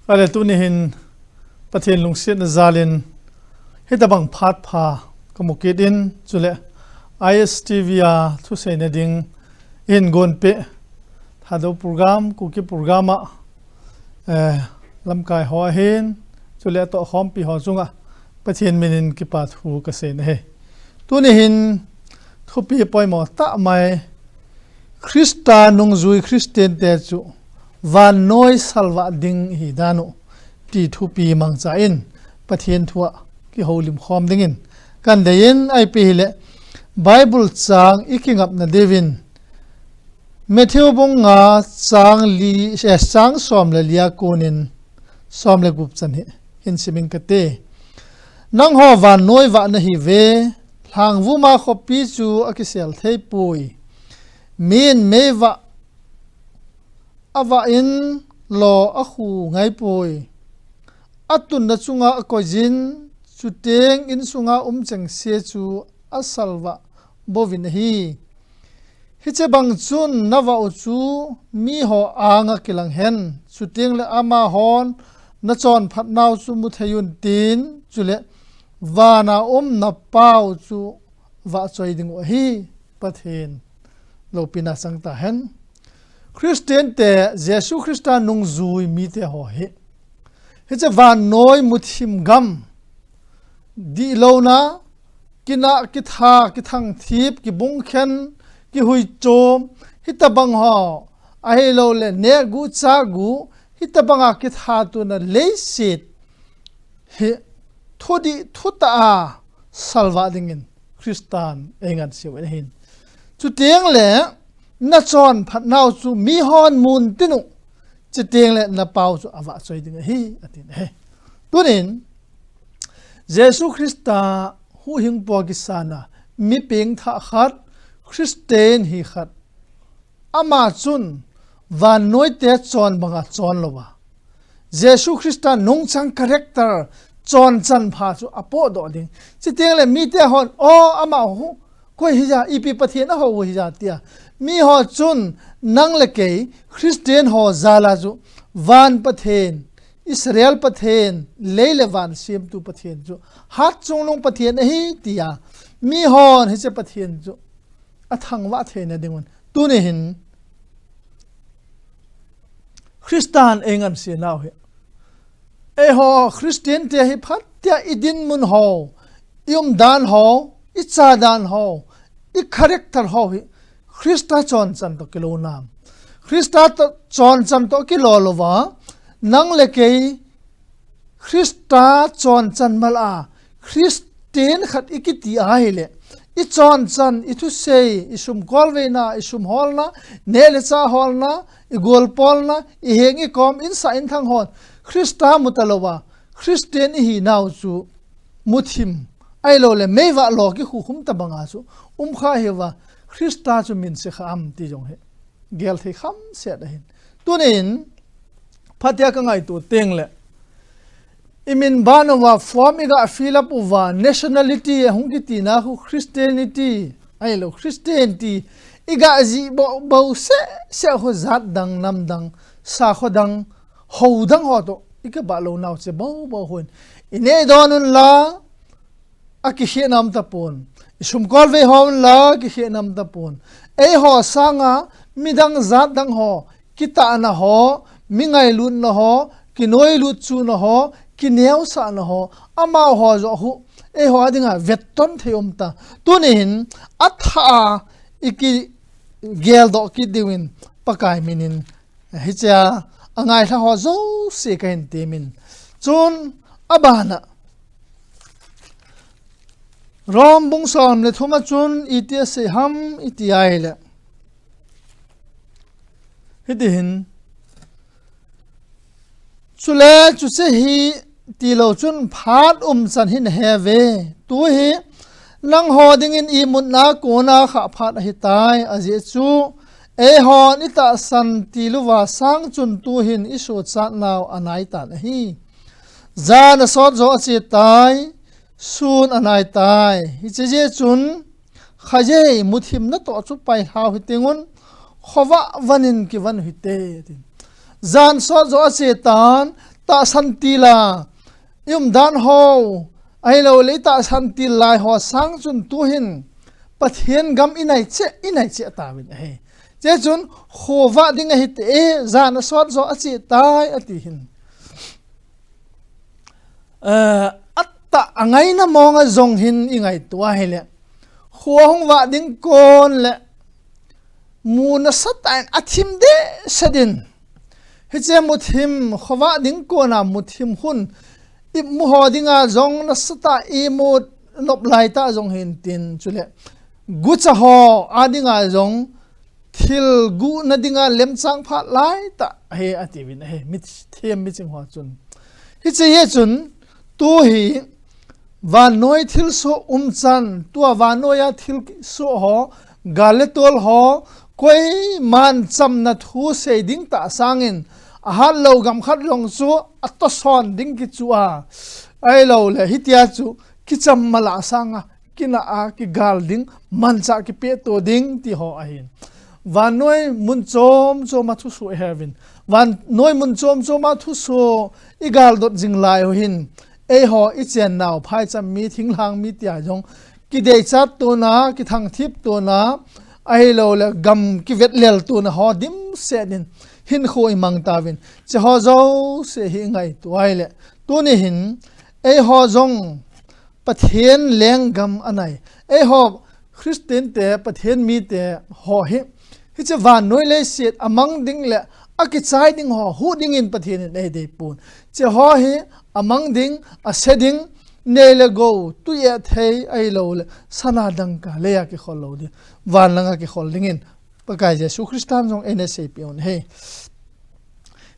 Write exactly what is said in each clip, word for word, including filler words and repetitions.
Ale tuni hin Pathen lungsetna jalin hitabang phat pha kamu kit in, chule I S T V a thuseina ding hin gonpeh Thadou program, Kuki program a, eh, lamkai ho ahin, chule atoh khompi ho chunga Pathen minin kipa thu kasei nahi. Tuni hin thupi poimo tah mai, Christa nungjui Christian te chu vannoi salvah ding hi dan u ti thupi mangcha in Pathen thu a kihoulim khom dingin kan dei in, ahipi hile Bible chang i kingapna diuvin Matthew bung nga chang li, eh, chang som le lia konin som le gup chan hi hin simin kate. Nangho vannoi vah nahiuve, lhangvuma khopi chu akisel theipoi. Min meivah avah in lo akhu ngaipoi. Atunna chunga akoijin, chuteng insunga um chengse chu asalvah bouvin ahi. Hiche bang chun navah u chu miho anga kilang hen, chuteng le amahon nachonphatnau chu muthei un tin, chule vana um napau chu vahchoi ding u ahi. Pathen loupina chang tahen. Christian te, Jesu Christa nungjui mite ho hi, hiche vannoi muthim gam, dihlouna, kinah, kitha, kithangthip, kibungkhen, kihuichom, hitabang ho, ahilouleh nehguh chahguh, hitabanga kithatona leiset hi thudih thutah a salvah dingin Christan eingansei u ahin. Chuteng le nachonphatnau chu mihon mun tin u, chuteng le napau chu avahchoi ding ahi, atin ahi. Tunin Jesu Christa huhhingpu a kisana mi pengthah khat, Christian hi khat, ama chun vannoite chon banga chon louva, Jesu Christa nungchang character chonchan pha chu apohdoh ding. Chuteng le mite hon, o, amaho koi hija, ipi Pathen ahou hija tia miho chun nang le kei Christian ho jal a chu van Pathen, Israel Pathen, lei le van semtu Pathen chu Hatchungnung Pathen ahi tia mihon hiche Pathen chu athangvah theina dingun tuni hin Christan eingansenau hi, eiho Christian te hi phatah a idinmun ho, iumdan ho, ichadan ho, icharacter ho hi Christa chonchan toh kilou nam? Christa toh chonchan toh kilou louva, nang le kei Christa chonchan mal a Christian khat ikiti ahile, ichonchan, ithusei, isumkolveina, isumholna, neh le chah holna, igolpolna, iheng ikom, insah inthang hon Christa mutalouva Christian ihinau chu muthim, ahilouleh meivah lo kikhukhum tabanga chu umkha hiuva, Christa chu min sekha am ti jong hi gelthei khamset ahin. Tunin phatah a kangaito tengle, imin ban uva form iga fill up uva, nationality ahung kitina khu Christianity, ahilou Christian ti iga jih bou bou seh seh khu, jat dang, nam dang, sakho dang, hou dang ho toh ikibah lounau che bou bou hon, ineh don unla akikhenna um tapon, isumkolvei ho unla kikhenna um tapon, eiho sanga midang jat dang ho kitahna ho, mi ngailutna ho, kinoilut chuhna ho, kineosahna ho, amaho joh khu eiho a dinga vetton thei um ta. Tunin athah a ikigeldoh kit diuvin Pakai minin hichea angailha ho jouse kahin temin. Chun abana Rom bung som le thum a chun iti asei ham iti ahile, hitihin, chule chuche hi tilou chun phat umchan hi naheuve. Tuhi nangho dingin imutna kona khah phat ahitai. Ajeh chu eihon itahsan tiluva sang chun tuhin isochatnau anaitan ahi. Jan asot jo achetai, sun anaitai. Hiche jeh chun khatvei muthim natoh chu pailhau hitengun, khovah vanin kivan uhite, atin. Jan sot jo achetan, tahsan til a i umdan ho, ahilou le i tahsan til lai ho sang chun tuhin Pathen gam i nai cheh, i nai cheh tauvin ahi. Hiche chun khovah ding ahi teh, jan a sot jo a cheh tai ati hin. Eh, atah a ngaina mong a jong hin i ngaito a hile, kho hung vah ding kon le mu nasatah in a thim dehset in, hiche muthim, khovah ding kon a muthim hun i mu ho dinga jong nasatah i mu nop lai tah jong hin tin, chule gucha ho a dinga jong thil guhna dinga lemchang phat lai tah ahi atiuvin ahi, mithem miching ho chun. Hiche hi chun, tu hi vannoi thilsoh umchan, tua vannoi a thilsoh ho, gal le tol ho, koiman chamna thu sei ding tah sangin, ahat lou gam khat jong chu atohson ding kichu a, ahilou le hitia chu kicham mala sanga, kinah a kigal ding, manchah kipehto ding ti ho ahin. Vannoi mun chom chom a thusoh i heuvin, vannoi mun chom chom a thusoh i galdot jing lai u hin, eiho i chennau phaicham mi, thinglhang mi tia jong kideichat tona, kithangthip tona, ahilou le gam kivetlel tona ho dimset in hinkho i mang tauvin, hiche ho jouse hi i ngaito a hile, tuni hin eiho jong Pathen lenggam a nai, eiho Christian te, Pathen mite ho hi, hiche vannoi leiset a mang ding le a kichai ding ho huh dingin Pathen in eidei pon. Hiche ho hi a mang ding, a se ding, nei le gou, tui ethei ahilou le sana dangka lei a kikhol lou ding, van langa kikhol dingin Pakai Jesu Christan jong eina seipeh un ahi.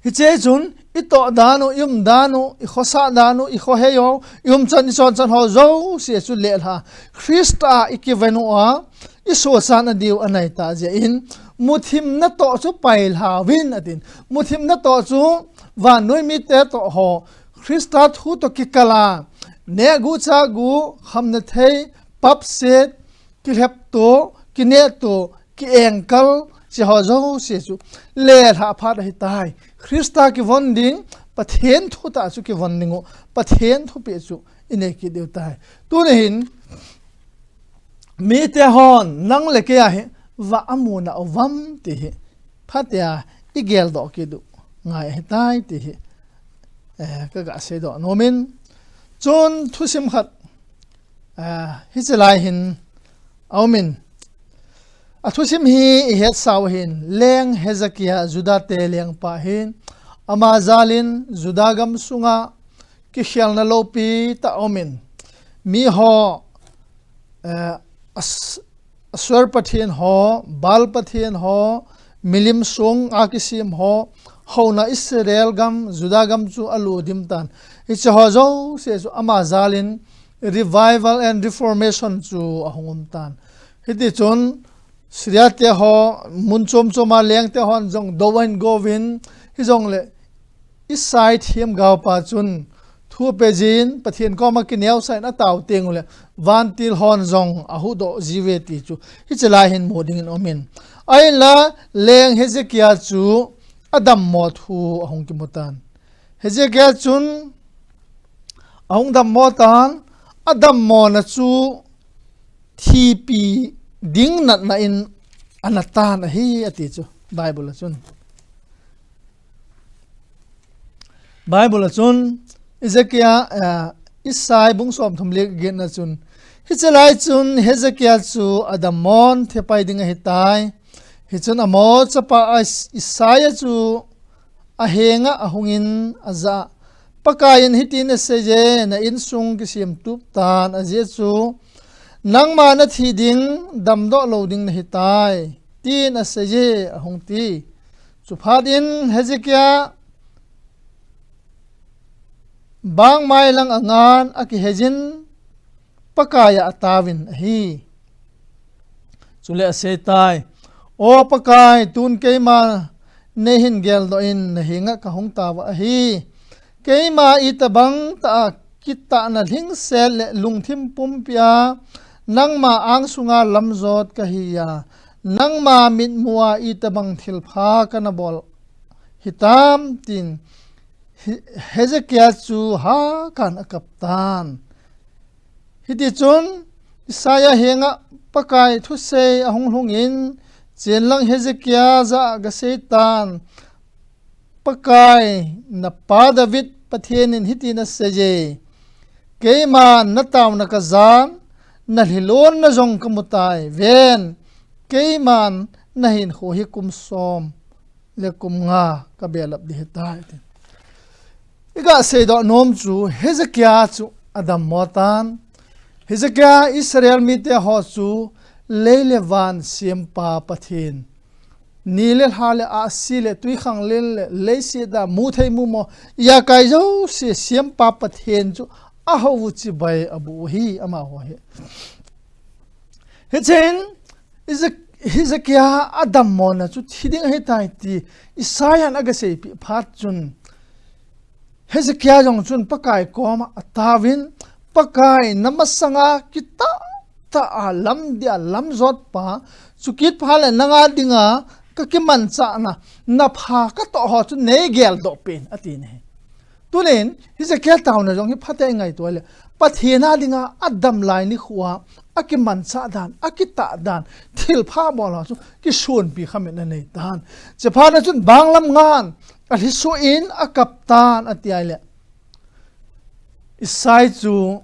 Hiche chun i toh dan u, i um dan u, i khosah dan u, i khohei u, i umchan i chonchan ho jouse chu lelha Christa a i kiven u a, i sochatna diu a nai tah jeh in, muthim natoh chu pailhauvin atin. Muthim natoh chu vannoi mite toh ho, Christa thu toh kikal a, neh guh chah guh, khamna thei, papset, kilhepto, kinehto, kiengkal, hiche ho jouse chu lelha phat ahitai. Christa kivon ding, Pathen thutah chu kivon ding u, Pathen thupeh chu i nei kit diu tai. Tuni hin, mite hon nang le kei a hi vah a mu nauvam ti hi phatea i geldoh kit u ngai ahitai ti hi, eh, ka ga seidoh nom in. Chun thusim khat, eh, hiche lai hin a um in. A thusim hi i hetsau hin, Leng Hezekiah, Juda te lengpa ahin, ama jal in Juda gam sunga kikhelna loupi tah a um in, miho, eh, As-, Asur pathen ho, Baal pathen ho, milim song a kisem ho, houna Israel gam, Juda gam chu a ludim tan. Hiche ho jouse chu ama jal in revival and reformation chu a hung um tan. Hiti chun Syria te ho, mun chom chom a leng te hon jong dou ahin go uvin, hijongle Isai themgaopa chun thu ape jin, Pathen koma kineosah in a tao teng ule, vantil hon jong a huhdoh jiuve ti chu hiche lai hin mu dingin um in. Ahinla, Leng Hezekiah chu a dammo thu a hung kimu tan. Hezekiah chun a hung dammo tan, a dammona chu thipi ding natna in a nat tan ahi, ati chu Bible a chun. Bible a chun Hezekiah, eh, Isai bung somthum le get na chun, hiche lai chun Hezekiah chu a dammon thepai ding ahitai. Hichun Amoz chapa Is-, Isaiah chu a henga a hungin a jah a, Pakaiyin hitin aseiye, na insung kisemtup tan, ajeh chu nangma na thi ding, damdoh lou ding nahitai, tin aseiye, a hung ti. Chuphat in Hezekiah bangmai lang a ngan a kiheiyin Pakaiya a taovin ahi. Chule aseitai, O Pakai, tun keima neihin geldoh in, nahenga kahung taova ahi. Keima itobang tah a kitahna lhingset le lungthim pumpia nangma angsunga lamjot kahiya, nangma mitmua itobang thilpha kana bol hitam, tin Hezekiah chu hakan a kap tan. Hiti chun Isaiah henga Pakai thusei a hung lhungin, chenlang Hezekiah ja a ga sei tan, Pakai na pa David Pathen in hiti na sei e, keiman na tauna ka jan, na lhilon na jong ka mu tai, ven, keiman na hinkho hi kum som le kum nga ka belap di hi tai, tin. I ga seidoh nom chu Hezekiah chu a dammo tan. Hezekiah Israel mite ho chu lei le van siampa Pathen, ni le lha le ahsi le tuikhanglen le leiset a mu thei mu mo, ijakai jouse siampa Pathen chu a hou u chibai a bu u hi amaho hi. Hichun Hezek-, Hezekiah a dammona chu thi ding ahi tai ti Isaiah in a ga seipeh phat chun, Hezekiah jong chun Pakai koma a taovin, Pakai na masanga kitah tah a lam dia lam jotpa, chukit phat le nanga dinga ka kimanchahna, na pha ka toh ho chu nei geldoh peh in, a ti ahi. Tunin, Hezekiah taona jong hi phatea i ngaito le, Pathen a dinga a dam lai nikho a, a kimanchah dan, a kitah dan, thilpha bol ho chu kisonpi khamin a nei tan. Chephat a chun banglam ngan, a lhiso in a kap tan, a ti ahi le. Isaiah chu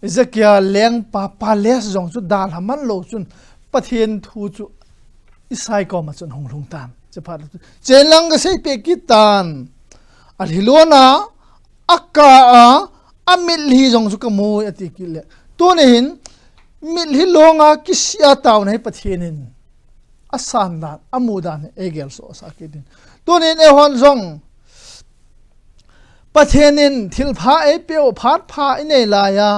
Hezekiah lengpa palace jong chu dalha man lou chun Pathen thu chu Isaiah koma chun hung lhung tan. Chephat chu, chenlang ka seipeh kit tan. A lhilon a, a ka a, a mitlhi jong chu ka mu e, a ti kit le. Tunin, mitlhi longa kisih a taona hi Pathen in a san dan, a mu dan hi ei gelsoh sah kit in. Tunin eihon jong Pathen in thilpha eipeh u phat pha i nei lai a,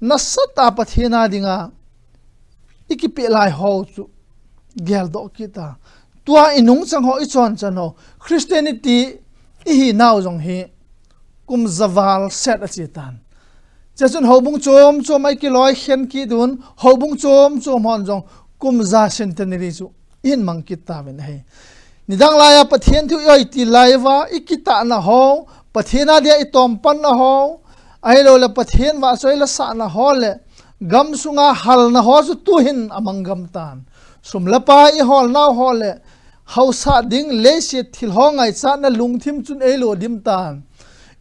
nasatah a Pathen a dinga i kipeh lai ho chu geldoh kit a. Tua i nungchang ho, i chonchan ho, Christianity i hinau jong hi kum javal set a che tan. Chea chun houbung chom chom a i kiloi khen kit un, houbung chom chom hon jong kum ja centenary chu i hin mang kit tauvin ahi. Nidang lai a Pathen thu i oi til lai uva, i kitahna ho, Pathen a dia i tompanna ho, ahilou le Pathen vahchoi lasahna ho le, gam sunga halna ho chu tuhin a mang gam tan. Sum le pai i holnau ho le, hausat ding leiset thil ho ngaichatna lungthim chun ei lo dim tan.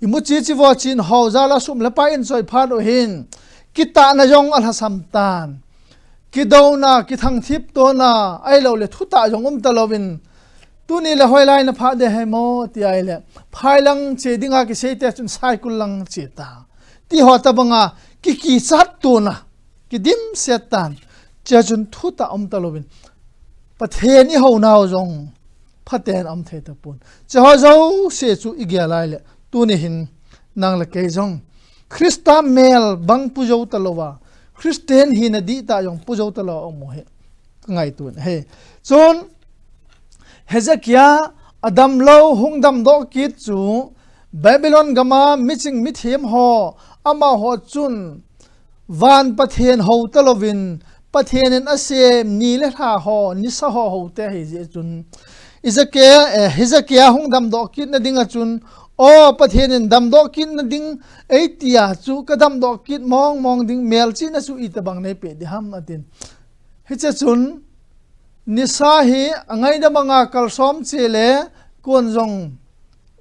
I mu chi chi vo chin ho jal a sum le pai i enjoy phat u hin, kitahna jong a lhasam tan. Kidouna, kithangthip tona, ahilou le thutah jong um talouvin, tuni le hoilai na phah ding ham ti ahi le, phailang che dinga kisei te chun saikul lang che ta. Ti ho tabanga, kikichat tona, kidimset tan. Chea chun thutah um talouvin, Pathen i hounau jong phaten a um thei tapon. Chea ho jouse chu i gel lai le, tuni hin nang le kei jong Christa mel bang pu jou talouva, Christian hina dihtah jong pu jou talou a um u hi ka ngaito in ahi. Chun Hezekiah a damlou hung damdoh kit chu Babylon gama miching mithem ho, amaho chun van Pathen hou talouvin, Pathen in a sem ni le lha ho, nisa ho hou te ahi jeh chun, Hezekiah, eh, Hezekiah hung damdoh kitna dinga chun, aw, Pathen in damdoh kitna ding ei tia chu ka damdoh kit mong mong ding, melchihna chu itobang nei peh ding ham, a tin. Hiche chun, nisa hi a ngaidam anga kalsom che le, kon jong,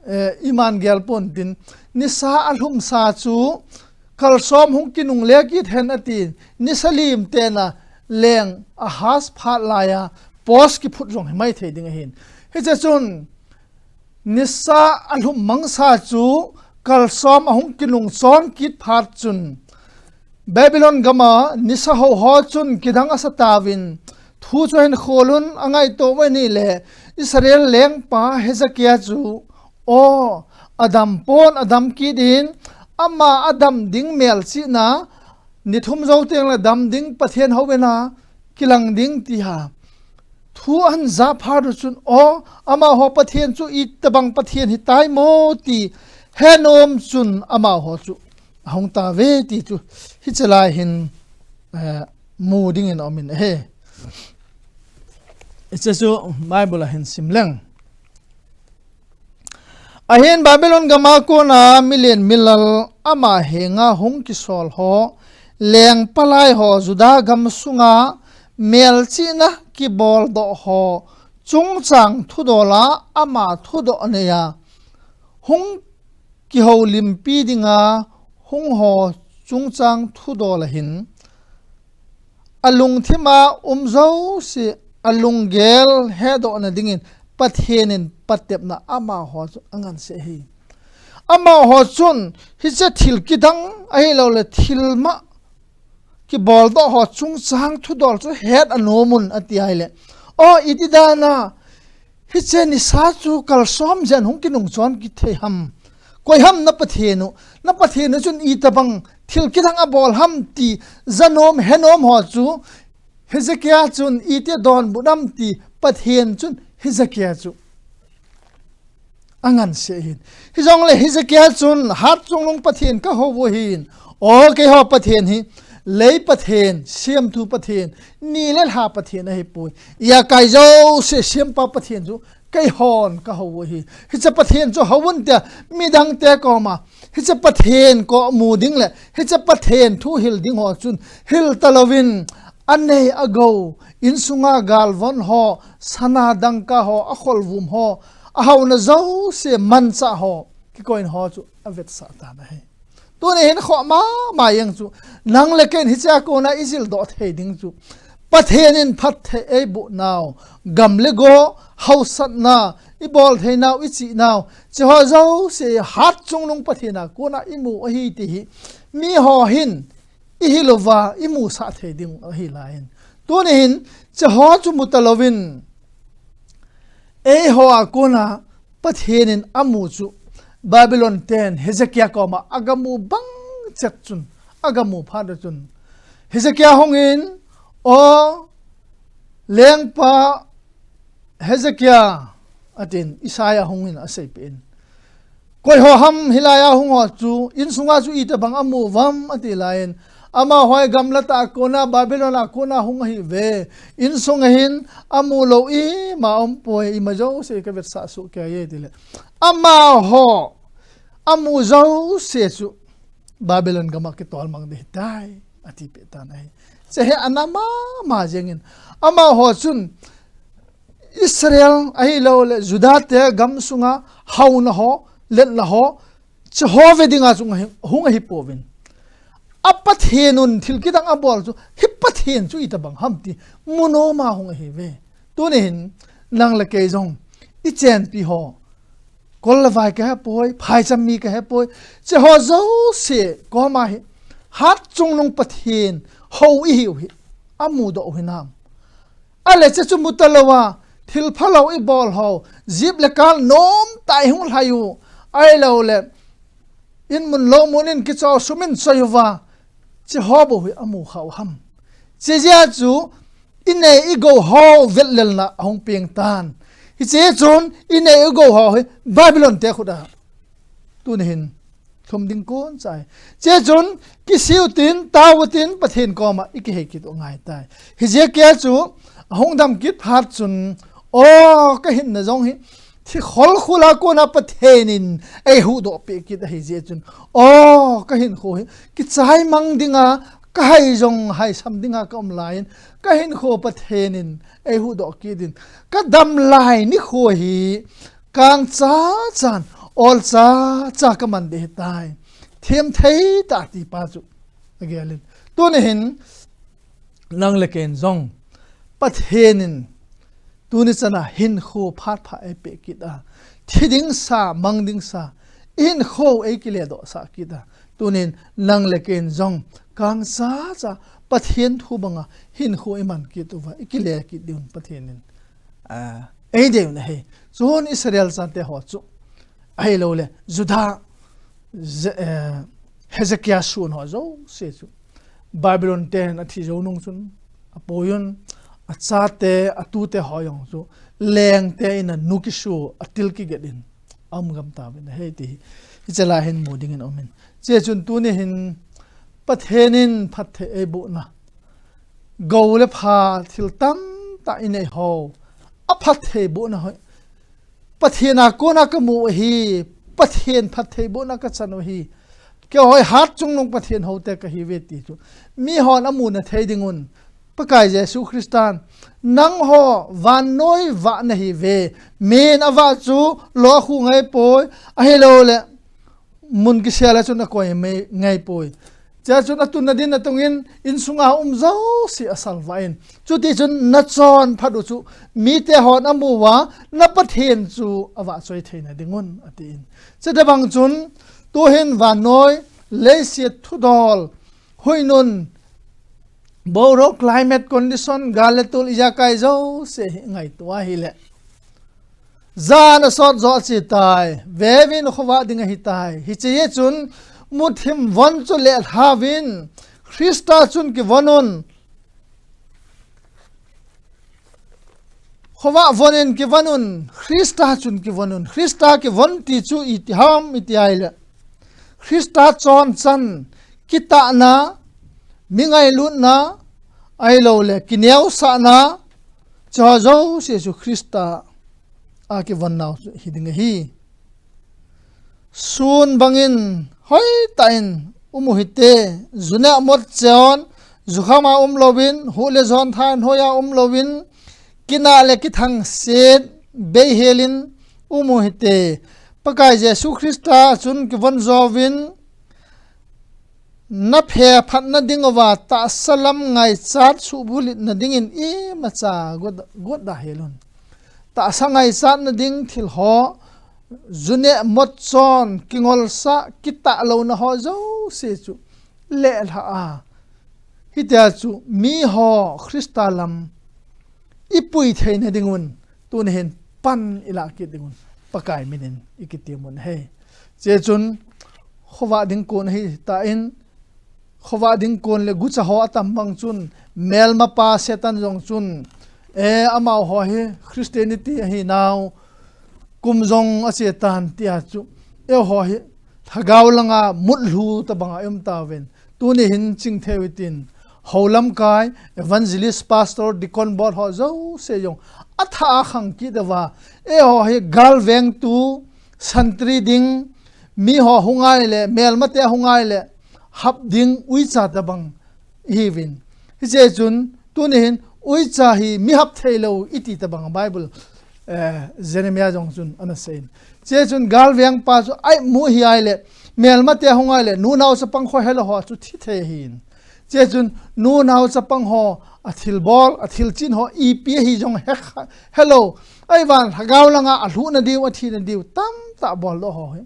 eh, iman gel pon tin, nisa a lhumsa chu kalsom hung kinungle kit hen, a tin, nisa lim tena leng Ahaz phat lai a post kiphut jong hi mai thei ding ahin. Hiche chun, nisa a lhum mangsa chu kalsom a hung kinung chon kit phat chun, Babylon gama nisa hou ho chun kidang a sa tauvin, thu chu hin khol un, a ngaito uva ni le, Israel lengpa Hezekiah chu, aw, a dam pon, a dam kit in, ama a dam ding melchihna, ni thum jou teng le dam ding Pathen houin a kilang ding ti ha. Thu ahin ja phat u chun, aw, amaho Pathen chu itobang Pathen hitai mo ti he nom chun amaho chu a hung tauve ti chu hiche lai hin, eh, mu dingin a um in ahi. Hiche chu Bible a hin sim leng. Ahin Babylon gama kona milen milal ama henga hung kisol ho, leng palai ho Juda gam sunga melchihna kibol doh ho chungchang thudola ama thudoh neiya hung kihoulimpi dinga hung ho chungchang thudola hin alungthima um jouse alunggel hedohna dingin Pathen in patepna amaho chu angansei ahi. Amaho chun hiche thil kidang ahilouleh thil ma kibol doh ho chungchang thudol chu het anom un ati ahile, o iti dana hiche nisa chu kalsom jen hung kinung chon kithei ham? Koi ham na Pathen u? Na Pathen u chun itobang thil kidang abol ham ti janom henom ho chu Hezekiah chun iti donbut am ti Pathen chun Hezekiah chu angansei ahin. Hijongle Hezekiah chun Hatchungnung Pathen kahou u ahin, o keiho Pathen hi lei Pathen, siamthu Pathen, ni le lha Pathen ahipoi. Ijakai jouse siampa Pathen chu keihon kahou u ahi. Hiche Pathen chu hou un tia midangte koma hiche Pathen komu ding le hiche Pathen thu hil ding ho chun hil talouvin anei agou, insunga galvon ho, sana dangka ho, akholvum ho, ahaona jouse manchah ho, kikoina ho chu avetsah tan ahi. Tuni hin khoh mama jeng chu, nang le keiin hichea kona ijildoh thei ding chu, Pathen in phatthei eiboh nau, gam le go, haosatna, ibol thei nau, ichih nau, hicheho jouse Hatchungnung Pathen a kona imu ahi ti hi, miho hin ihil uva imusah thei ding ahi laiyin. Tuni hin hicheho chu mu talouvin, eiho a kona Pathen in amu chu Babylon ten Hezekiah koma agamu bang chet chun, agamu phat chun, Hezekiah hungin, o lengpa Hezekiah, atin Isaiah hungin aseipeh in. Koiho ham hilaiya hung ho chu, insunga chu itobang amu uvam ati laiyin, amaho hi gamla tah a kona, Babylon a kona hung ahiuve. Insunga hin amu lou ima umpoi, ima jouse kavetsah sohkei e tile, amaho amu jouse chu Babylon gama kitolmang ding ahitai, atipeh tan ahi. Hiche hi ana mama jengin, amaho chun Israel ahilouleh Juda te gamsunga haona ho, letna ho, hicheho ve dinga chu hung ahi, hung ahipouvin, a Pathen un thil kidang abol chu hi Pathen chu itobang ham ti mu noma hung ahiuve. Tuni hin nang le kei jong ichenpi ho, kol le vai kahepoi, phaicham mi kahepoi, hicheho jouse koma hi Hatchungnung Pathen hou ihiu hi amudoh u hinam? Ahile hiche chu mu talouva, thil phalou ibol ho, jeep le car nomtah ihung lhai u, ahilouleh inmun loumun in kichol sum in choi uva, hicheho bou hi amu khah u ham? Hiche jeh a chu inei igou ho vetlelna ahung peng tan. Hiche chun inei igou ho hi Babylon te khut a tuni hin lhum ding kon chai. Hiche chun kisiu tin, tao tin, Pathen koma ikihei kit u angaitai. Hezekiah chu ahung dam kit phat chun, o, kahinna jong hi thi kholkhul a kona Pathen in eihuhdoh peh kit ahijeh chun, o, kahinkho hi kichaimang dinga, kahai jong haisam dinga kaum laiyin, kahinkho Pathen in eihuhdoh kit in, kadam lai nikho hi kang chachan, ol chacha kaman ding ahitai, themthei tah tipa chu agelin. Tuni hin nang le keiin jong Pathen in tuni chana hinkho phatpha eipeh kit a, thi ding sa, mang ding sa, ihinkho eikiledohsah kit a, tunin nang le keiin jong kang chacha Pathen thu banga hinkho iman kit uva, ikile kit diuvin Pathen in, a, eidei u ahi. Chun Israel chate ho chu ahilouleh Juda, Hezekiah sun ho jouse chu Babylon ten athi jou nung chun apoiyun, achate, atute ho jong chu lengte in anu kisu, atil kiget in aum gam tauvin ahi ti hi hiche lai hin mu dingin aumin. Hiche chun tuni hin Pathen in phatthei eibohna, gou le pha thil tamtah inei ho, aphatthei bohna ho Pathen a kona kamu ahi, Pathen phattheibohna kachan u hi. Keiho hi hatchungnung Pathen houte kahiuve ti chu mihon amu na thei dingun, Pakai Jesu Christan, nangho vannoi vah nahiuve, min avah chu lou akhu ngaipoi, ahilouleh mun kisel a chun akoi ngaipoi. Chea chun atunna dinna tungin insunga um jouse asalvah in, chutichun nachonphat u chu mite hon amu uva, na Pathen chu avahchoi theina dingun, atin. Chutobang chun tuhin vannoi, leiset thudol, huinun, bouro, climate condition, gal le tol, ijakai jouse hi ngaito ahile, jan asot jo achetai, veuvin khovah ding ahitai. Hiche jeh chun muthim von chu lelhauvin, Christa chun kivonun. Khovah vonin kivonun, Christa chun kivonun. Christa kivon ti chu itiham iti ahile, Christa chonchan, kitahna, mi ngailutna, ahilouleh kineosahna, chuho jouse chu Christa a kivonnau chu hiding ahi. Sun bangin hoitah in um u hite, ju neh mot cheh un, jukham a umlouvin, huh le jon thanhoiya umlouvin, kinah le kithangset beihelin um u hite. Pakai Jesu Christa chun kivon jouvin, naphephatna dinguva tahsa lam ngaichat suhbulhitna dingin imacha gotda helun. Tahsa ngaichatna ding thilho, ju neh mot chon, kingolsah, kitahlouna ho jouse chu lelhah a, hitia chu miho Christa lam ipui theina dingun, tuni hin pan ilah kit dingun Pakai minin ikitemun ahi. Hiche chun khovah ding kon ahitan, khovah ding kon le gucha ho atam bang chun, melmapa Satan jong chun, e, amaho hi Christianity ahinau, kum jong achetan tia chu, eiho hi lhagao langa mutlhu tobanga ium tauvin, tuni hin chingthei u hitin, hou lamkai, evangelist, pastor, deacon bol ho jouse jong athah a khang kit uva, eiho hi galvengtu, santri ding, miho hungai le, melmate hungai le hap ding uicha tobang ihiuvin. Hiche chun tuni hin uicha hi mi hap theilou iti tobang Bible, eh, Jeremiah jong chun anaseiyin. Hiche chun galvengpa chu aimu hi ahile, melmate hungai le, nunao chapang kho helou ho chu thi thei ahin. Hiche chun nunao chapang ho, athilbol, athilchen ho ipi ahi jong he, helou. Ahivangin lhagao langa alhuhna diu, athina diu tamtah boldoh ho hi.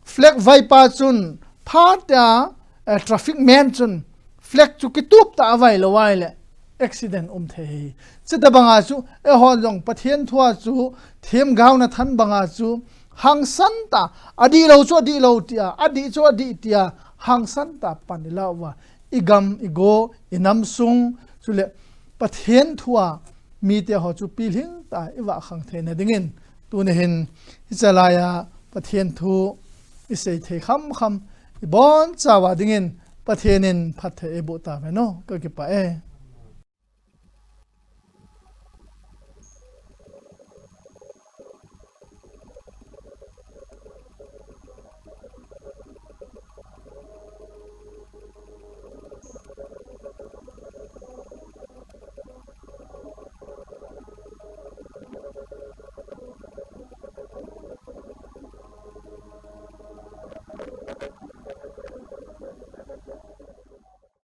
Flag vaipa chun phatea, eh, traffic man chun flag chu kitup tah a availou ahile accident um thei ahi. Chutobanga chu eihon jong Pathen thua chu themgaona than banga chu hangsan tah, adihlou chu adihlou tia, adih chu adih tia, hangsan tah pan ilah uva, igam, igo, inam sung, chule Pathen thua mite ho chu pilhing tah a ivah khang theina dingin, tuni hin hiche laiya Pathen thu isei thei khamkham ibonchauva dingin Pathen in phatthei eiboh tauve, kakipah e.